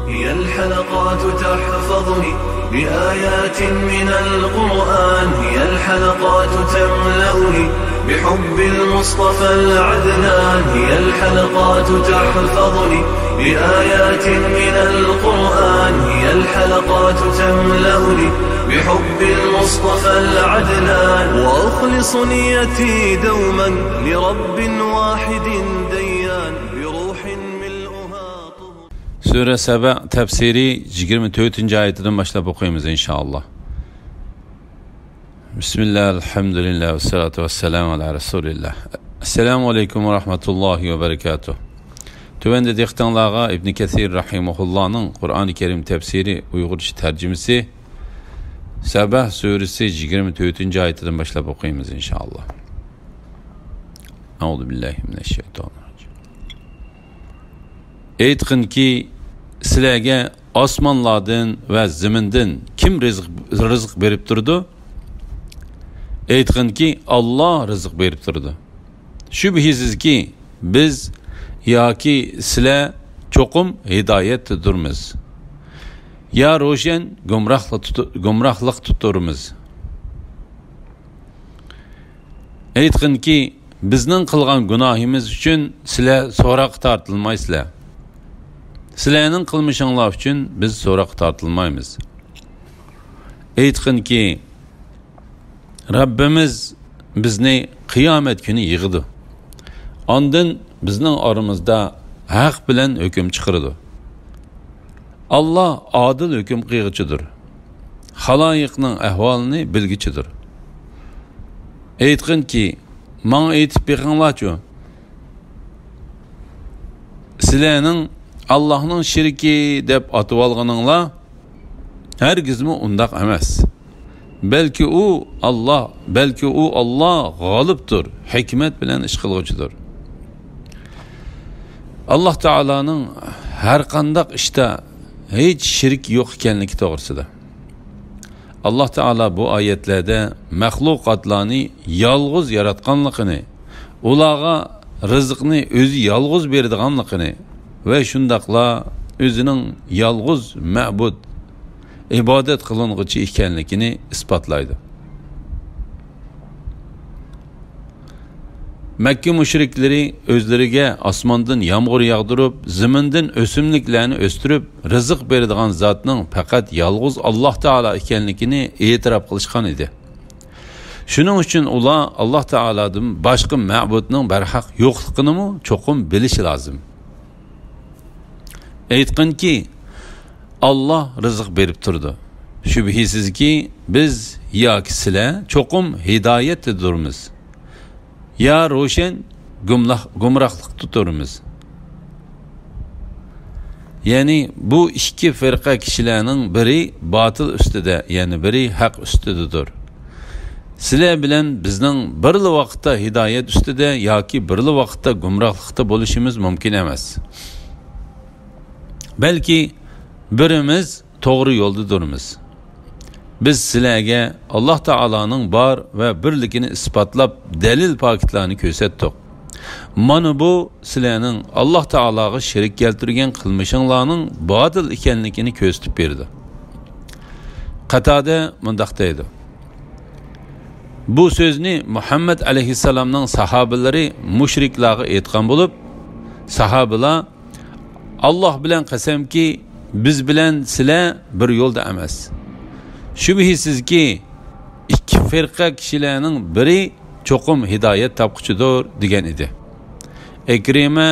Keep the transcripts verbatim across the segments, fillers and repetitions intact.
هي الحلقات تحفظني بآيات من القرآن، هي الحلقات تملأني بحب المصطفى العدنان، هي الحلقات تحفظني بآيات من القرآن، هي الحلقات تملأني بحب المصطفى العدنان، وأخلص نيتي دوما لرب واحد ديان، بروح ملؤها طهر. سۈرە سەبە تەپسىرى يىگىرمە تۆتىنچى ئايىتىدىن باشلاپ ئوقۇيمىز، ئىنشائاللا. بىسمىللا، ئەلھەمدۇلىللا، ۋەسسالاتۇ ۋەسسالامۇ ئالا رەسۇلىللا. ئەسسالامۇ ئەلەيكۇم ۋە رەھمەتۇللاھى ۋە بەرىكاتۇھ. تۆۋەندە دىققىتىڭلارغا ئىبنى كەسىر رەھىمەھۇللانىڭ قۇرئانى كەرىم تەپسىرى ئۇيغۇرچە تەرجىمىسى، سەبە سۈرىسى يىگىرمە تۆتىنچى ئايىتىدىن باشلاپ ئوقۇيمىز، ئىنشائاللا. ئەئۇزۇ بىللاھى مىنەششەيتانىررەجىم. ئېيتقىنكى، سىلەرگە ئاسمانلاردىن ۋە زېمىندىن كىم رىزىق، رىزىق بېرىپ تۇرىدۇ؟ ئېيتقىنكى، ئاللا رىزىق بېرىپ تۇرىدۇ. شۈبھىسىزكى، بىز ياكى سىلەر چوقۇم ھىدايەتتىدۇرمىز. يا روشەن گۇمراھلىق تۇتۇ-، گۇمراھلىق تۇتۇرمىز. ئېيتقىنكى، بىزنىڭ قىلغان گۇناھىمىز ئۈچۈن سىلەر سوراققا تارتىلمايسىلەر. سىلەرنىڭ قىلمىشىڭلار ئۈچۈن بىز سوراققا تارتىلمايمىز. ئېيتقىنكى، رەببىمىز بىزنى قىيامەت كۈنى يىغىدۇ. ئاندىن بىزنىڭ ئارىمىزدا ھەق بىلەن ھۆكۈم چىقىرىدۇ. ئاللا ئادىل ھۆكۈم قىلغۇچىدۇر. خالايىقنىڭ ئەھۋالىنى بىلگۈچىدۇر. ئېيتقىنكى، ماڭا ئېيتىپ بېقىڭلارچۇ، سىلەرنىڭ ئاللاھنىڭ شېرىكى دەپ ئاتىۋالغىنىڭلار ھەرگىزمۇ ئۇنداق ئەمەس. بەلكى ئۇ ئاللا، بەلكى ئۇ ئاللا غالىبتۇر، ھېكمەت بىلەن ئىش قىلغۇچىدۇر. ئاللا تائالانىڭ ھەرقانداق ئىشتا ھېچ شېرىكى يوق ئىكەنلىكى توغرىسىدا. ئاللا تائالا بۇ ئايەتلەردە مەخلۇقاتلارنى يالغۇز ياراتقانلىقىنى، ئۇلارغا رىزىقنى ئۆزى يالغۇز بېرىدىغانلىقىنى ۋە شۇنداقلا ئۆزىنىڭ يالغۇز مەبۇد، ئىبادەت قىلىنغۇچى ئىكەنلىكىنى ئىسپاتلايدۇ. مەككە مۇشرىكلىرى ئۆزلىرىگە ئاسماندىن يامغۇر ياغدۇرۇپ، زېمىندىن ئۆسۈملۈكلەرنى ئۆستۈرۈپ، رىزىق بېرىدىغان زاتنىڭ پەقەت يالغۇز ئاللا تائالا ئىكەنلىكىنى ئېتىراپ قىلىشقان ئىدى. شۇنىڭ ئۈچۈن ئۇلار ئاللا تائالادىن باشقا مەبۇدنىڭ بەرھەق يوقلۇقىنىمۇ چوقۇم بىلىشى لازىم. ئېيتقىنكى، ئاللا رىزىق بېرىپ تۇرىدۇ. شۈبھىسىزكى، بىز ياكى سىلەر چوقۇم ھىدايەتتىدۇرمىز. يا روشەن گۇملاھ-، گۇمراھلىقتا تۇرىمىز. يەنى بۇ ئىككى فىرقە كىشىلەرنىڭ بىرى باتىل ئۈستىدە، يەنە بىرى ھەق ئۈستىدىدۇر. سىلەر بىلەن بىزنىڭ بىرلا ۋاقىتتا ھىدايەت ئۈستىدە ياكى بىرلا ۋاقىتتا گۇمراھلىقتا بولۇشىمىز مۇمكىن ئەمەس. بەلكى بىرىمىز توغرا يولدىدۇرمىز. بىز سىلەرگە ئاللا تائالانىڭ بار ۋە بىرلىكىنى ئىسپاتلاپ، دەلىل پاكىتلارنى كۆرسەتتۇق. مانا بۇ سىلەرنىڭ ئاللا تائالاغا شېرىك كەلتۈرگەن قىلمىشىڭلارنىڭ باتىل ئىكەنلىكىنى كۆرسىتىپ بېرىدۇ. قاتادە مۇنداق دەيدۇ: بۇ سۆزنى مۇھەممەد ئەلەيھىسسالامنىڭ ساھابىلىرى مۇشرىكلارغا ئېيتقان بولۇپ، ساھابىلار، ئاللا بىلەن قەسەمكى، بىز بىلەن سىلەر بىر يولدا ئەمەس. شۈبھىسىزكى، ئىككى فىرقە كىشىلەرنىڭ بىرى چوقۇم ھىدايەت تاپقۇچىدۇر، دېگەن ئىدى. ئىكرىمە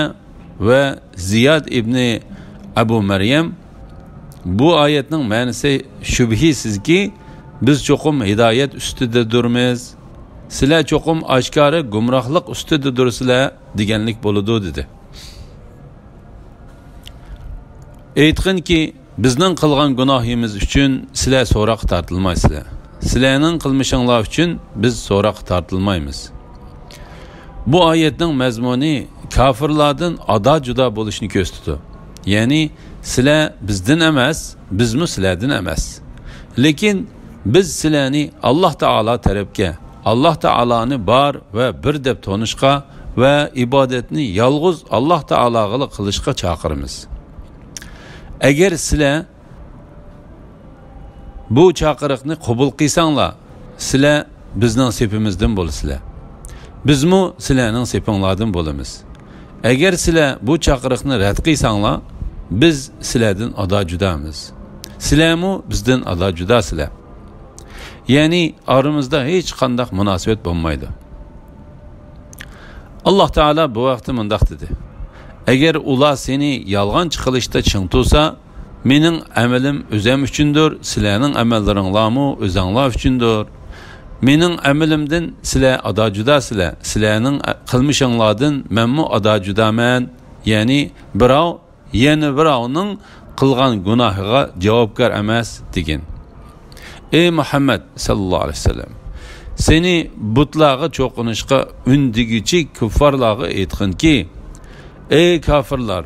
ۋە زىياد ئىبنى ئەبۇ مەريەم، بۇ ئايەتنىڭ مەنىسى، شۈبھىسىزكى، بىز چوقۇم ھىدايەت ئۈستىدىدۇرمىز، سىلەر چوقۇم ئاشكارا گۇمراھلىق ئۈستىدىدۇرسىلەر، دېگەنلىك بولىدۇ، دېدى. ئېيتقىنكى، بىزنىڭ قىلغان گۇناھىمىز ئۈچۈن سىلەر سوراققا تارتىلمايسىلەر. سىلەرنىڭ قىلمىشىڭلار ئۈچۈن بىز سوراققا تارتىلمايمىز. بۇ ئايەتنىڭ مەزمۇنى كاپىرلاردىن ئادا-جۇدا بولۇشنى كۆرسىتىدۇ. يەنى، سىلەر بىزدىن ئەمەس، بىزمۇ سىلەردىن ئەمەس. لېكىن بىز سىلەرنى ئاللا تائالا تەرەپكە، ئاللا تائالانى بار ۋە بىر دەپ تونۇشقا ۋە ئىبادەتنى يالغۇز ئاللا تائالاغىلا قىلىشقا چاقىرىمىز. ئەگەر سىلەر بۇ چاقىرىقنى قوبۇل قىلساڭلار، سىلەر بىزنىڭ سېپىمىزدىن بولىسىلەر. بىزمۇ سىلەرنىڭ سېپىڭلاردىن بولىمىز. ئەگەر سىلەر بۇ چاقىرىقنى رەت قىلساڭلار، بىز سىلەردىن ئادا جۇدامىز. سىلەرمۇ بىزدىن ئادا جۇداسىلەر. يەنى ئارىمىزدا ھېچقانداق مۇناسىۋەت بولمايدۇ. ئاللاھ تائالا بۇ ھەقتە مۇنداق دېدى: ئەگەر ئۇلار سېنى يالغانچى قىلىشتا چىڭ تۇرسا، مېنىڭ ئەمىلىم ئۆزەم ئۈچۈندۇر، سىلەرنىڭ ئەمەللىرىڭلارمۇ ئۆزەڭلار ئۈچۈندۇر. مېنىڭ ئەمىلىمدىن سىلەر ئادا جۇداسىلەر، سىلەرنىڭ قىلمىشىڭلاردىن مەنمۇ ئادا جۇدامەن. يەنى بىراۋ يەنە بىراۋنىڭ قىلغان گۇناھىغا جاۋابكار ئەمەس، دېگىن. ئەي مۇھەممەد ساللاللاھۇ ئەلەيھى ۋەسەللەم، سېنى بۇتلارغا چوقۇنۇشقا ئۈندىگۈچى كۇففارلارغا ئېيتقىنكى: ئەي كاپىرلار،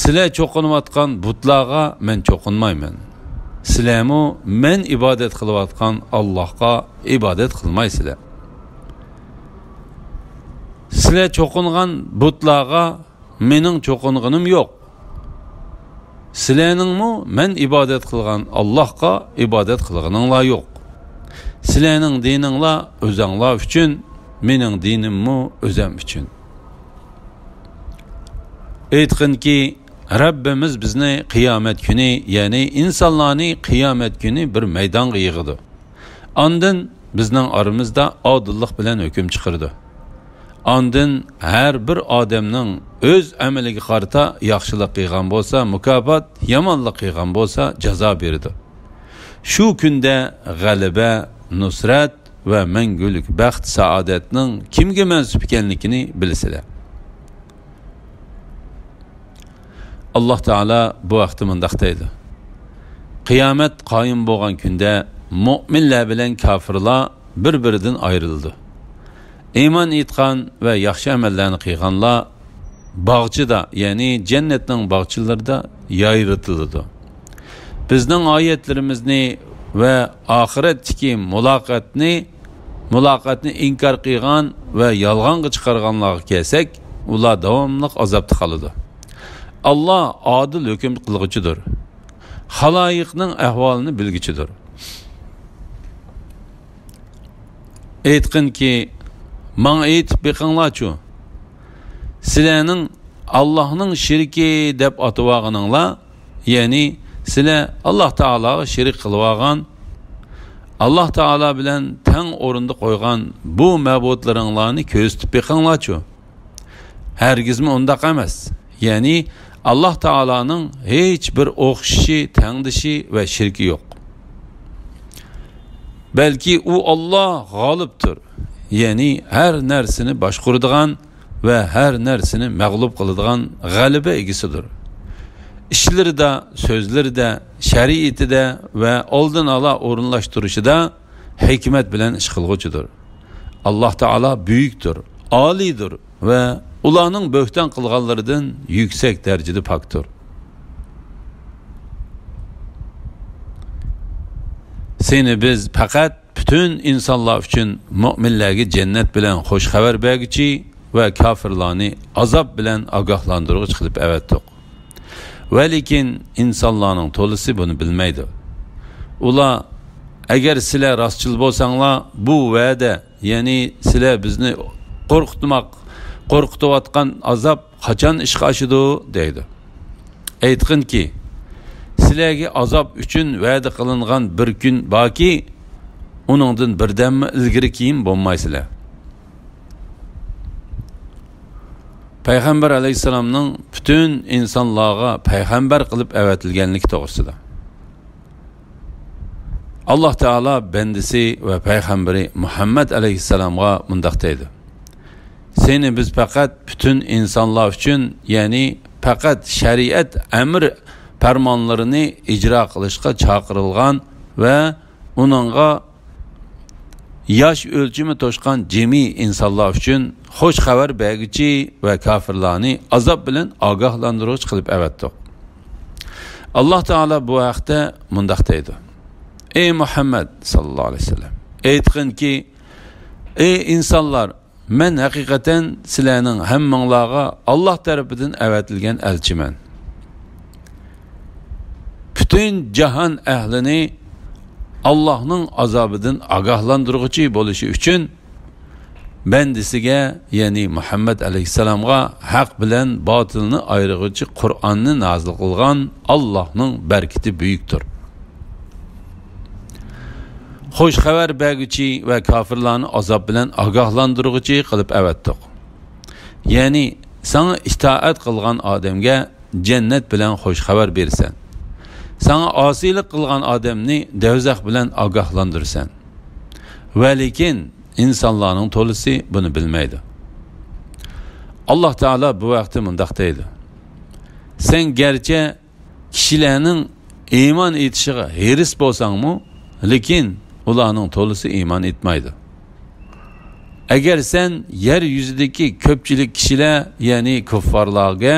سىلەر چوقۇنۇۋاتقان بۇتلارغا مەن چوقۇنمايمەن. سىلەرمۇ مەن ئىبادەت قىلىۋاتقان ئاللاھقا ئىبادەت قىلمايسىلەر. سىلەر چوقۇنغان بۇتلارغا مېنىڭ چوقۇنغىنىم يوق. سىلەرنىڭمۇ مەن ئىبادەت قىلغان ئاللاھقا ئىبادەت قىلغىنىڭلار يوق. سىلەرنىڭ دىنىڭلار ئۆزەڭلار ئۈچۈن، مېنىڭ دىنىممۇ ئۆزەم ئۈچۈن. ئېيتقىنكى، رەببىمىز بىزنى قىيامەت كۈنى، يەنى ئىنسانلارنى قىيامەت كۈنى بىر مەيدانغا يىغىدۇ. ئاندىن بىزنىڭ ئارىمىزدا ئادىللىق بىلەن ھۆكۈم چىقىرىدۇ. ئاندىن ھەر بىر ئادەمنىڭ ئۆز ئەمىلىگە قارىتا ياخشىلىق قىلغان بولسا مۇكاپات، يامانلىق قىلغان بولسا جازا بېرىدۇ. شۇ كۈندە غەلىبە، نۇسرەت ۋە مەڭگۈلۈك بەخت، سائادەتنىڭ كىمگە مەنسۇپ ئىكەنلىكىنى بىلىسىلەر. ئاللاھ تائالا بۇ ھەقتە مۇنداق دەيدۇ: قىيامەت قايىم بولغان كۈندە مۆمىنلەر بىلەن كاپىرلار بىر-بىرىدىن ئايرىلىدۇ. ئىمان ئېيتقان ۋە ياخشى ئەمەللەرنى قىلغانلار باغچىدا، يەنى جەننەتنىڭ باغچىلىرىدا يايرىتىلىدۇ. بىزنىڭ ئايەتلىرىمىزنى ۋە ئاخىرەتتىكى مۇلاقاتنى، مۇلاقاتنى ئىنكار قىلغان ۋە يالغانغا چىقارغانلارغا كەلسەك، ئۇلار داۋاملىق ئازابتا قالىدۇ. ئاللاھ ئادىل ھۆكۈم قىلغۇچىدۇر. خالايىقنىڭ ئەھۋالىنى بىلگۈچىدۇر. ئېيتقىنكى، ماڭا ئېيتىپ بېقىڭلارچۇ، سىلەرنىڭ ئاللاھنىڭ شېرىكى دەپ ئاتىۋالغىنىڭلار، يەنى سىلەر ئاللاھ تائالاغا شېرىك قىلىۋالغان، ئاللاھ تائالا بىلەن تەڭ ئورۇندا قويغان بۇ مەبۇدلىرىڭلارنى كۆرسىتىپ بېقىڭلارچۇ. ھەرگىزمۇ ئۇنداق ئەمەس. يەنى ئاللاھ تائالانىڭ ھېچ بىر ئوخشىشى، تەڭدىشى ۋە شېرىكى يوق. بەلكى ئۇ ئاللاھ غالىبتۇر، يەنى ھەر نەرسىنى باشقۇرىدىغان ۋە ھەر نەرسىنى مەغلۇپ قىلىدىغان غەلىبە ئىگىسىدۇر. ئىشلىرىدا، سۆزلىرىدە، شەرىئىتىدە ۋە ئالدىن ئالا ئورۇنلاشتۇرۇشىدا ھېكمەت بىلەن ئىش قىلغۇچىدۇر. ئاللاھ تائالا بۈيۈكتۇر، ئالىيدۇر ۋە ئۇلارنىڭ بۆھتان قىلغانلىرىدىن يۈكسەك دەرىجىدە پاكتۇر. سېنى بىز پەقەت پۈتۈن ئىنسانلار ئۈچۈن مۆمىنلەرگە جەننەت بىلەن خۇش خەۋەر بەرگۈچى ۋە كاپىرلارنى ئازاب بىلەن ئاگاھلاندۇرغۇچى قىلىپ ئەۋەتتۇق. ۋەلىكىن ئىنسانلارنىڭ تولىسى بۇنى بىلمەيدۇ. ئۇلار، ئەگەر سىلەر راستچىل بولساڭلار، بۇ ۋەدە، يەنى سىلەر بىزنى قورقۇتماق، قورقۇتۇۋاتقان ئازاب قاچان ئىشقا ئاشىدۇ؟ دەيدۇ. ئېيتقىنكى، سىلەرگە ئازاب ئۈچۈن ۋەدە قىلىنغان بىر كۈن باركى، ئۇنىڭدىن بىردەممۇ ئىلگىرى كېيىن بولمايسىلەر. پەيغەمبەر ئەلەيھىسسالامنىڭ پۈتۈن ئىنسانلارغا پەيغەمبەر قىلىپ ئەۋەتىلگەنلىكى توغرىسىدا. ئاللاھ تائالا بەندىسى ۋە پەيغەمبىرى مۇھەممەد ئەلەيھىسسالامغا مۇنداق دەيدۇ: سېنى بىز پەقەت پۈتۈن ئىنسانلار ئۈچۈن، يەنى پەقەت شەرىئەت، ئەمر پەرمانلىرىنى ئىجرا قىلىشقا چاقىرىلغان ۋە ئۇنىڭغا ياش ئۆلچىمى توشقان جىمى ئىنسانلار ئۈچۈن خۇش خەۋەر بەرگۈچى ۋە كاپىرلارنى ئازاب بىلەن ئاگاھلاندۇرغۇچى قىلىپ ئەۋەتتۇق. ئاللاھ تائالا بۇ ھەقتە مۇنداق دەيدۇ: ئەي مۇھەممەد ساللاللاھۇ ئەلەيھى ۋەسەللەم، ئېيتقىنكى، ئەي ئىنسانلار، مەن ھەقىقەتەن سىلەرنىڭ ھەممىڭلارغا ئاللاھ تەرىپىدىن ئەۋەتىلگەن ئەلچىمەن. پۈتۈن جاھان ئەھلىنى ئاللاھنىڭ ئازابىدىن ئاگاھلاندۇرغۇچى بولۇشى ئۈچۈن، بەندىسىگە، يەنى مۇھەممەد ئەلەيھىسسالامغا ھەق بىلەن باتىلنى ئايرىغۇچى قۇرئاننى نازىل قىلغان ئاللاھنىڭ بەرىكىتى بۈيۈكتۇر. خۇش خەۋەر بەرگۈچى ۋە كاپىرلارنى ئازاب بىلەن ئاگاھلاندۇرغۇچى قىلىپ ئەۋەتتۇق. يەنى ساڭا ئىتائەت قىلغان ئادەمگە جەننەت بىلەن خۇش خەۋەر بېرىسەن. ساڭا ئاسىيلىق قىلغان ئادەمنى دەۋزەخ بىلەن ئاگاھلاندۇرىسەن. ۋە لېكىن ئىنسانلارنىڭ تولىسى بۇنى بىلمەيدۇ. ئاللاھ تائالا بۇ ھەقتە مۇنداق دەيدۇ: سەن گەرچە كىشىلەرنىڭ ئىمان ئېيتىشىغا ھېرىس بولساڭمۇ، لېكىن ئۇلارنىڭ تولىسى ئىمان ئېيتمايدۇ. ئەگەر سەن يەر يۈزىدىكى كۆپچىلىك كىشىلەر، يەنى كۇففارلارغا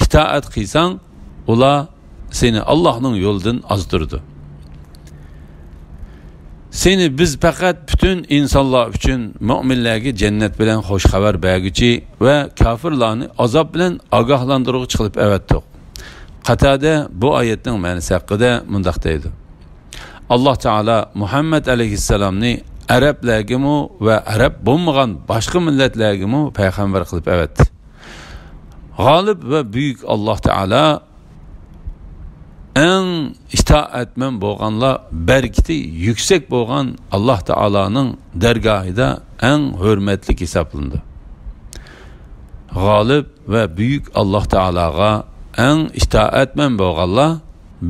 ئىتائەت قىلساڭ، ئۇلار سېنى ئاللاھنىڭ يولىدىن ئازدۇرىدۇ. سېنى بىز پەقەت پۈتۈن ئىنسانلار ئۈچۈن مۆمىنلەرگە جەننەت بىلەن خۇش خەۋەر بەرگۈچى ۋە كاپىرلارنى ئازاب بىلەن ئاگاھلاندۇرغۇچى قىلىپ ئەۋەتتۇق. قاتادە بۇ ئايەتنىڭ مەنىسى ھەققىدە مۇنداق دەيدۇ: ئاللاھ تائالا مۇھەممەد ئەلەيھىسسالامنى ئەرەبلەرگىمۇ ۋە ئەرەب بولمىغان باشقا مىللەتلەرگىمۇ پەيغەمبەر قىلىپ ئەۋەتتى. غالىب ۋە بۈيۈك ئاللاھ تائالا ئەڭ ئىتائەتمەن بولغانلار، بەرىكىتى يۈكسەك بولغان ئاللاھ تائالانىڭ دەرگاھىدا ئەڭ ھۆرمەتلىك ھېسابلىنىدۇ. غالىب ۋە بۈيۈك ئاللاھ تائالاغا ئەڭ ئىتائەتمەن بولغانلار،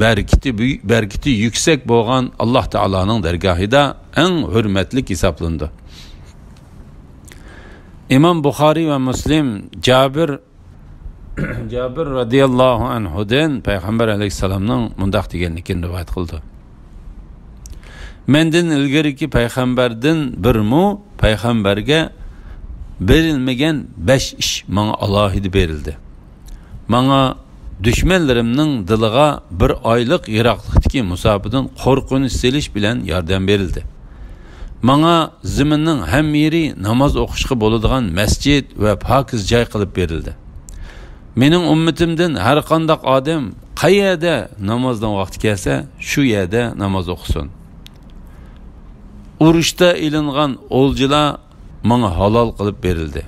بەرىكىتى بۈي-، بەرىكىتى يۈكسەك بولغان ئاللاھ تائالانىڭ دەرگاھىدا ئەڭ ھۆرمەتلىك ھېسابلىنىدۇ. ئىمام بۇخارىي ۋە مۇسلىم جابىر جابىر رەزىياللاھۇ ئەنھۇدىن پەيغەمبەر ئەلەيھىسسالامنىڭ مۇنداق دېگەنلىكىنى رىۋايەت قىلدى: مەندىن ئىلگىرىكى پەيغەمبەردىن بىرمۇ پەيغەمبەرگە بېرىلمىگەن بەش ئىش ماڭا ئالاھىدە بېرىلدى. ماڭا دۈشمەنلىرىمنىڭ دىلىغا بىر ئايلىق يىراقلىقتىكى مۇساپىدىن قورقۇنچ سېلىش بىلەن ياردەم بېرىلدى. ماڭا زېمىننىڭ ھەممە يېرى ناماز ئوقۇشقا بولىدىغان مەسچىت ۋە پاكىز جاي قىلىپ بېرىلدى. مېنىڭ ئۈممىتىمدىن ھەر قانداق ئادەم قەيەردە نامازنىڭ ۋاقتى كەلسە، شۇ يەردە ناماز ئوقۇسۇن. ئۇرۇشتا ئېلىنغان ئولجىلار ماڭا ھالال قىلىپ بېرىلدى.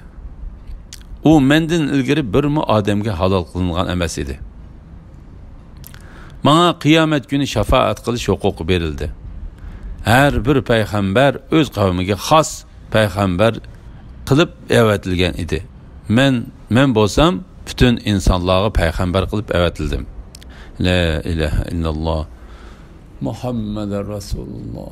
ئۇ مەندىن ئىلگىرى بىرمۇ ئادەمگە ھالال قىلىنغان ئەمەس ئىدى. ماڭا قىيامەت كۈنى شاپائەت قىلىش ھوقۇقى بېرىلدى. ھەر بىر پەيغەمبەر ئۆز قەۋمىگە خاس پەيغەمبەر قىلىپ ئەۋەتىلگەن ئىدى. مەن، مەن بولسام پۈتۈن ئىنسانلارغا پەيغەمبەر قىلىپ ئەۋەتىلدىم. لا ئىلاھە ئىللاللا، مۇھەممەدۇر رەسۇلۇللا.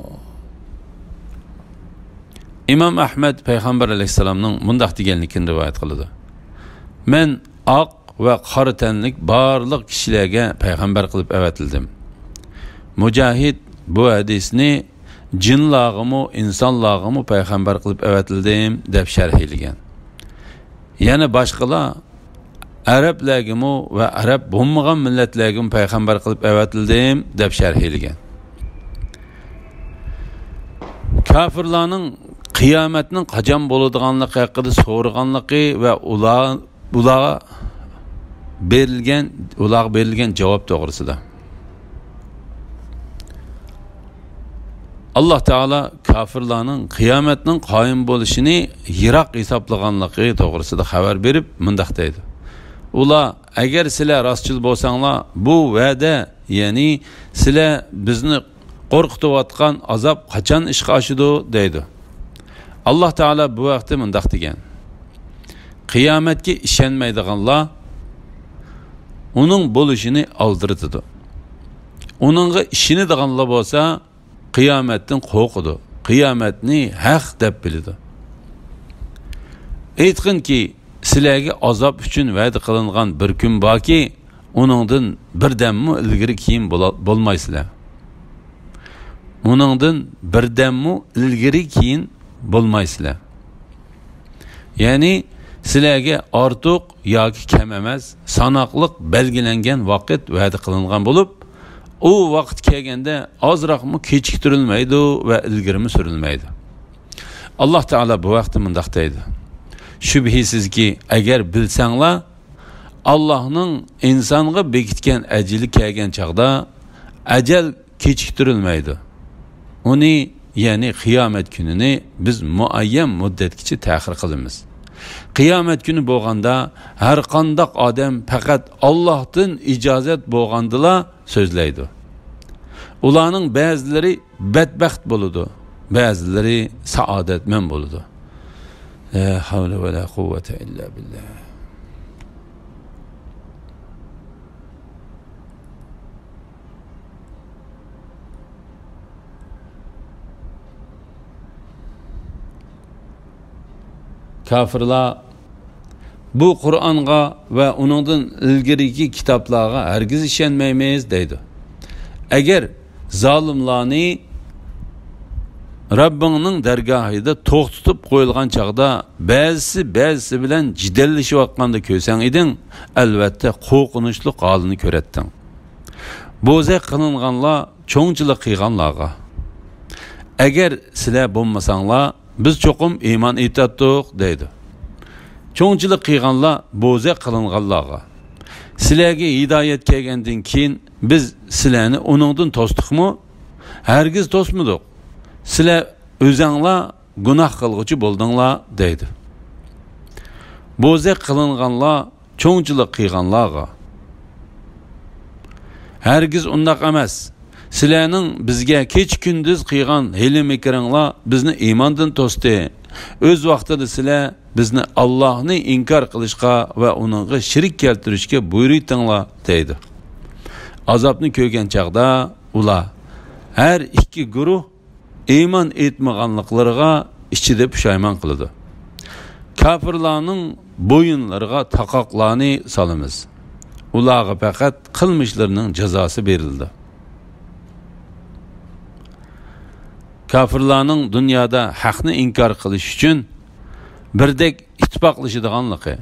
ئىمام ئەھمەد پەيغەمبەر ئەلەيھىسسالامنىڭ مۇنداق دېگەنلىكىنى رىۋايەت قىلىدۇ: مەن ئاق ۋە قارا تەنلىك بارلىق كىشىلەرگە پەيغەمبەر قىلىپ ئەۋەتىلدىم. مۇجاھىد بۇ ھەدىسنى جىنلارغىمۇ، ئىنسانلارغىمۇ پەيغەمبەر قىلىپ ئەۋەتىلدىم، دەپ شەرھلىگەن. يەنە باشقىلار ئەرەبلەرگىمۇ ۋە ئەرەب بولمىغان مىللەتلەرگىمۇ پەيغەمبەر قىلىپ ئەۋەتىلدىم، دەپ شەرھلىگەن. كاپىرلارنىڭ قىيامەتنىڭ قاچان بولىدىغانلىقى ھەققىدە سورىغانلىقى ۋە ئۇلار، ئۇلارغا بېرىلگەن، ئۇلارغا بېرىلگەن جاۋاب توغرىسىدا. ئاللاھ تائالا كاپىرلارنىڭ قىيامەتنىڭ قايىم بولۇشىنى يىراق ھېسابلىغانلىقى توغرىسىدا خەۋەر بېرىپ مۇنداق دەيدۇ: ئۇلار، ئەگەر سىلەر راستچىل بولساڭلار، بۇ ۋەدە، يەنى سىلەر بىزنى قورقۇتۇۋاتقان ئازاب قاچان ئىشقا ئاشىدۇ؟ دەيدۇ. ئاللاھ تائالا بۇ ھەقتە مۇنداق دېگەن: قىيامەتكە ئىشەنمەيدىغانلار ئۇنىڭ بولۇشىنى ئالدىرىتىدۇ. ئۇنىڭغا ئىشىنىدىغانلار بولسا، قىيامەتتىن قورقىدۇ، قىيامەتنى ھەق دەپ بىلىدۇ. ئېيتقىنكى، سىلەرگە ئازاب ئۈچۈن ۋەدە قىلىنغان بىر كۈن باركى، ئۇنىڭدىن بىردەممۇ ئىلگىرى كېيىن بولا-، بولمايسىلەر. ئۇنىڭدىن بىردەممۇ ئىلگىرى كېيىن بولمايسىلەر. يەنى سىلەرگە ئارتۇق ياكى كەم ئەمەس، ساناقلىق بەلگىلەنگەن ۋاقىت ۋەدە قىلىنغان بولۇپ، ئۇ ۋاقىت كەلگەندە ئازراقمۇ كېچىكتۈرۈلمەيدۇ ۋە ئىلگىرىمۇ سۈرۈلمەيدۇ. ئاللاھ تائالا بۇ ھەقتە مۇنداق دەيدۇ: شۈبھىسىزكى، ئەگەر بىلسەڭلار، ئاللاھنىڭ ئىنسانغا بېكىتكەن ئەجىلى كەلگەن چاغدا، ئەجەل كېچىكتۈرۈلمەيدۇ. ئۇنى، يەنى قىيامەت كۈنىنى بىز مۇئەييەن مۇددەتكىچە تەخىر قىلىمىز. قىيامەت كۈنى بولغاندا، ھەرقانداق ئادەم پەقەت ئاللاھتىن ئىجازەت بولغاندىلا سۆزلەيدۇ. ئۇلارنىڭ بەزىلىرى بەتبەخت بولىدۇ، بەزىلىرى سائادەتمەن بولىدۇ. لا ھەۋلە ۋە لا قۇۋۋەتە ئىللا بىللا. كاپىرلار، بۇ قۇرئانغا ۋە ئۇنىڭدىن ئىلگىرىكى كىتابلارغا ھەرگىز ئىشەنمەيمىز دەيدۇ. ئەگەر زالىملارنى رەببىڭنىڭ دەرگاھىدا توختىتىپ قويۇلغان چاغدا بەزىسى بەزىسى بىلەن جېدەللىشىۋاتقاندا كۆرسەڭ ئىدىڭ، ئەلۋەتتە قورقۇنچلۇق ھالىنى كۆرەتتىڭ. بوزەك قىلىنغانلار چوڭچىلىق قىلغانلارغا، ئەگەر سىلەر بولمىساڭلار، بىز چوقۇم ئىمان ئېيتاتتۇق دەيدۇ. چوڭچىلىق قىلغانلار بوزەك قىلىنغانلارغا، سىلەرگە ھىدايەت كەلگەندىن كېيىن بىز سىلەرنى ئۇنىڭدىن توستۇقمۇ؟ ھەرگىز توسمىدۇق. سىلەر ئۆزەڭلار گۇناھ قىلغۇچى بولدۇڭلار دەيدۇ. بوزەك قىلىنغانلار چوڭچىلىق قىلغانلارغا، ھەرگىز ئۇنداق ئەمەس. سىلەرنىڭ بىزگە كېچە-كۈندۈز قىلغان ھىيلە-مىكرىڭلار بىزنى ئىماندىن توستى. ئۆز ۋاقتىدا سىلەر بىزنى ئاللاھنى ئىنكار قىلىشقا ۋە ئۇنىڭغا شېرىك كەلتۈرۈشكە بۇيرۇيتتىڭلار دەيدۇ. ئازابنى كۆرگەن چاغدا ئۇلار، ھەر ئىككى گۇرۇھ ئىمان ئېيتمىغانلىقلىرىغا ئىچىدە پۇشايمان قىلىدۇ. كاپىرلارنىڭ بويۇنلىرىغا تاقاقلارنى سالىمىز. ئۇلارغا پەقەت قىلمىشلىرىنىڭ جازاسى بېرىلىدۇ. كاپىرلارنىڭ دۇنيادا ھەقنى ئىنكار قىلىش ئۈچۈن بىردەك ئىتتىپاقلىشىدىغانلىقى،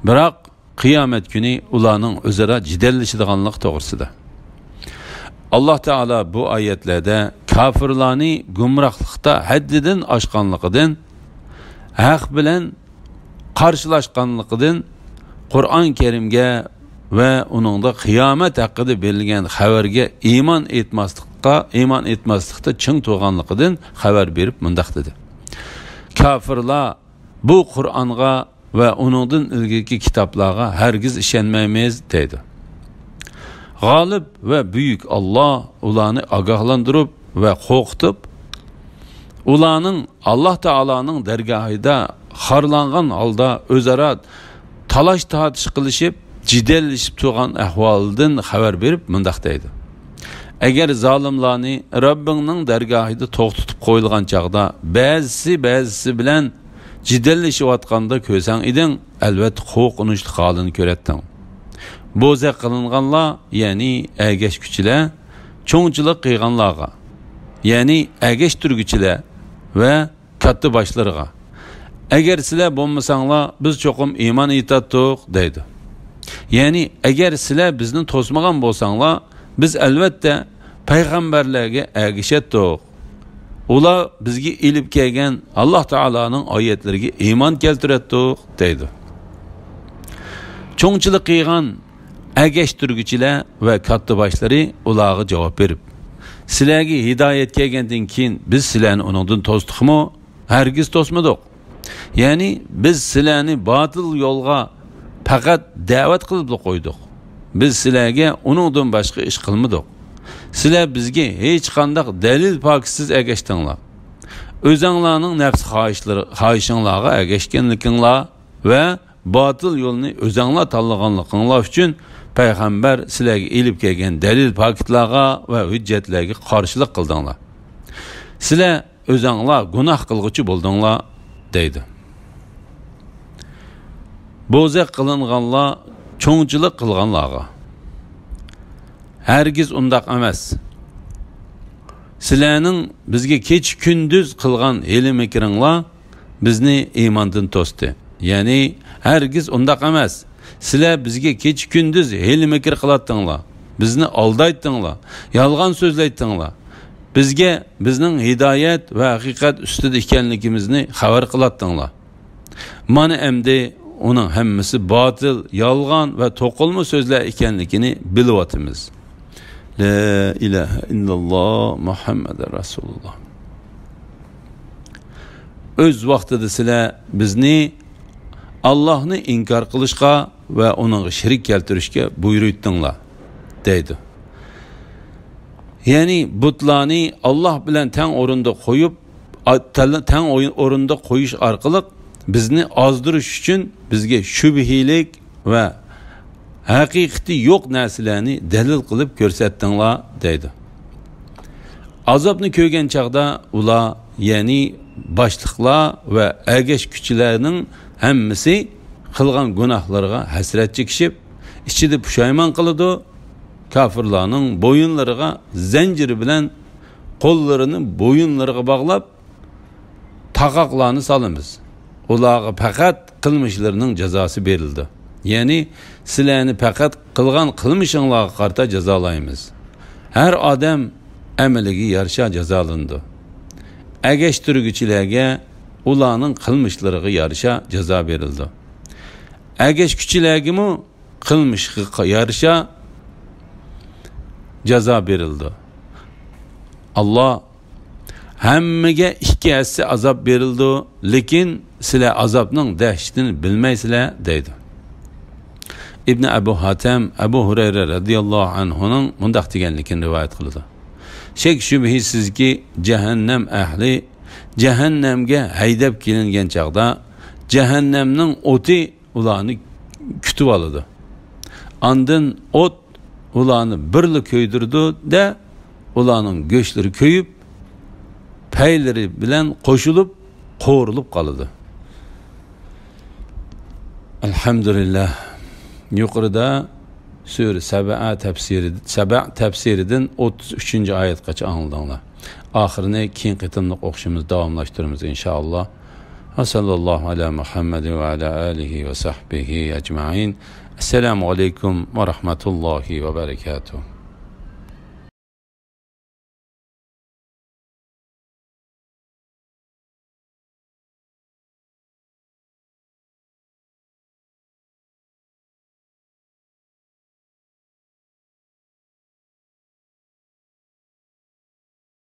بىراق قىيامەت كۈنى ئۇلارنىڭ ئۆزئارا جېدەللىشىدىغانلىقى توغرىسىدا. ئاللاھ تائالا بۇ ئايەتلەردە كاپىرلارنى گۇمراھلىقتا ھەددىدىن ئاشقانلىقىدىن، ھەق بىلەن قارشىلاشقانلىقىدىن، قۇرئان كەرىمگە ۋە ئۇنىڭدا قىيامەت ھەققىدە بېرىلگەن خەۋەرگە ئىمان ئېيتماسلىققا، ئىمان ئېيتماسلىقتا چىڭ تۇرغانلىقىدىن خەۋەر بېرىپ مۇنداق دېدى: كاپىرلار بۇ قۇرئانغا ۋە ئۇنىڭدىن ئىلگىرىكى كىتابلارغا ھەرگىز ئىشەنمەيمىز دەيدۇ. غالىب ۋە بۈيۈك ئاللاھ ئۇلارنى ئاگاھلاندۇرۇپ ۋە قورقۇتۇپ، ئۇلارنىڭ ئاللاھ تائالانىڭ دەرگاھىدا خارلانغان ھالدا ئۆزئارا تالاش-تارتىش قىلىشىپ، جېدەللىشىپ تۇرغان ئەھۋالىدىن خەۋەر بېرىپ مۇنداق دەيدۇ: ئەگەر زالىملارنى رەببىڭنىڭ دەرگاھىدا توختىتىپ قويۇلغان چاغدا بەزىسى بەزىسى بىلەن جېدەللىشىۋاتقاندا كۆرسەڭ ئىدىڭ، ئەلۋەتتە قورقۇنچلۇق ھالىنى كۆرەتتىڭ. بوزەك قىلىنغانلار، يەنى ئەگەشكۈچىلەر، چوڭچىلىق قىلغانلارغا، يەنى ئەگەشتۈرگۈچىلەر ۋە كاتتا باشلىرىغا، ئەگەر سىلەر بولمىساڭلار، بىز چوقۇم ئىمان ئېيتاتتۇق دەيدۇ. يەنى ئەگەر سىلەر بىزنى توسمىغان بولساڭلار، بىز ئەلۋەتتە پەيغەمبەرلەرگە ئەگىشەتتۇق. ئۇلار بىزگە ئېلىپ كەلگەن ئاللاھ تائالانىڭ ئايەتلىرىگە ئىمان كەلتۈرەتتۇق دەيدۇ. چوڭچىلىق قىلغان ئەگەشتۈرگۈچىلەر ۋە كاتتا باشلىرى ئۇلارغا جاۋاب بېرىپ، سىلەرگە ھىدايەت كەلگەندىن كېيىن بىز سىلەرنى ئۇنىڭدىن توستۇقمۇ؟ ھەرگىز توسمىدۇق. يەنى بىز سىلەرنى باتىل يولغا پەقەت دەۋەت قىلىپلا قويدۇق. بىز سىلەرگە ئۇنىڭدىن باشقا ئىش قىلمىدۇق. سىلەر بىزگە ھېچقانداق دەلىل پاكىتسىز ئەگەشتىڭلار. ئۆزەڭلارنىڭ نەپس خاھىشلىرى، خاھىشىڭلارغا ئەگەشكەنلىكىڭلار ۋە باتىل يولنى ئۆزەڭلار تاللىغانلىقىڭلار ئۈچۈن پەيغەمبەر سىلەرگە ئېلىپ كەلگەن دەلىل پاكىتلارغا ۋە ھۆججەتلەرگە قارشىلىق قىلدىڭلار. سىلەر ئۆزەڭلار گۇناھ قىلغۇچى بولدۇڭلار دەيدۇ. بوزەك قىلىنغانلار چوڭچىلىق قىلغانلارغا، ھەرگىز ئۇنداق ئەمەس. سىلەرنىڭ بىزگە كېچە-كۈندۈز قىلغان ھىيلە-مىكرىڭلار بىزنى ئىماندىن توستى. يەنى ھەرگىز ئۇنداق ئەمەس. سىلەر بىزگە كېچە-كۈندۈز ھىيلە-مىكىر قىلاتتىڭلار. بىزنى ئالدايتتىڭلار. يالغان سۆزلەيتتىڭلار. بىزگە بىزنىڭ ھىدايەت ۋە ھەقىقەت ئۈستىدە ئىكەنلىكىمىزنى خەۋەر قىلاتتىڭلار. مانا ئەمدى ئۇنىڭ ھەممىسى باتىل، يالغان ۋە توقۇلما سۆزلەر ئىكەنلىكىنى بىلىۋاتىمىز. لا إله إلا الله محمد رسول الله. ئۆز ۋاقتىدا سىلەر بىزنى ئاللاھنى ئىنكار قىلىشقا ۋە ئۇنىڭغا شېرىك كەلتۈرۈشكە بۇيرۇيتتىڭلار، دەيدۇ. يەنى بۇتلارنى ئاللاھ بىلەن تەڭ ئورۇندا قويۇپ، ئا-، تەل-، تەڭ ئوي-، ئورۇندا قويۇش ئارقىلىق بىزنى ئازدۇرۇش ئۈچۈن بىزگە شۈبھىلىك ۋە ھەقىقىتى يوق نەرسىلەرنى دەلىل قىلىپ كۆرسەتتىڭلار، دەيدۇ. ئازابنى كۆرگەن چاغدا ئۇلار، يەنى باشلىقلار ۋە ئەگەشكۈچىلەرنىڭ ھەممىسى قىلغان گۇناھلىرىغا ھەسرەت چېكىشىپ، ئىچىدە پۇشايمان قىلىدۇ. كاپىرلارنىڭ بويۇنلىرىغا زەنجىر بىلەن قوللىرىنى بويۇنلىرىغا باغلاپ، تاقاقلارنى سالىمىز. ئۇلارغا پەقەت قىلمىشلىرىنىڭ جازاسى بېرىلىدۇ. يەنى، سىلەرنى پەقەت قىلغان قىلمىشىڭلارغا قارىتا جازالايمىز. ھەر ئادەم ئەمىلىگە يارىشا جازالىنىدۇ. ئەگەشتۈرگۈچىلەرگە ئۇلارنىڭ قىلمىشلىرىغا يارىشا جازا بېرىلىدۇ. ئەگەشكۈچىلەرگىمۇ قىلمىشىغا يارىشا جازا بېرىلىدۇ. ئاللاھ ھەممىگە ئىككى ھەسسە ئازاب بېرىلىدۇ، لېكىن سىلەر ئازابنىڭ دەھشىتىنى بىلمەيسىلەر، دەيدۇ. ئىبنى ئەبۇ ھاتەم ئەبۇ ھۇرەيرە رەزىياللاھۇ ئەنھۇنىڭ مۇنداق دېگەنلىكىنى رىۋايەت قىلىدۇ: شەك-شۈبھىسىزكى، جەھەننەم ئەھلى جەھەننەمگە ھەيدەپ كېلىنگەن چاغدا، جەھەننەمنىڭ ئوتى ئۇلارنى كۈتۈۋالىدۇ. ئاندىن ئوت ئۇلارنى بىرلا كۆيدۈرىدۇ-دە، ئۇلارنىڭ گۆشلىرى كۆيۈپ، پەيلىرى بىلەن قوشۇلۇپ، قورۇلۇپ قالىدۇ. ئەلھەمدۇلىللاھ. يۇقىرىدا سۈرە سەبە تەپسىرى، سەبە تەپسىرىدىن ئوتتۇز ئۈچىنچى ئايەتكىچە ئاڭلىدىڭلار. ئاخىرىنى كېيىن قېتىملىق ئوقۇشىمىز، داۋاملاشتۇرىمىز، ئىنشائاللاھ. ۋە سەللەللاھۇ ئەلا مۇھەممەدىن ۋە ئەلا ئالىھى ۋە سەھبىھى ئەجمەئىن. ئەسسالامۇ ئەلەيكۇم ۋە رەھمەتۇللاھى ۋە بەرەكاتۇھ.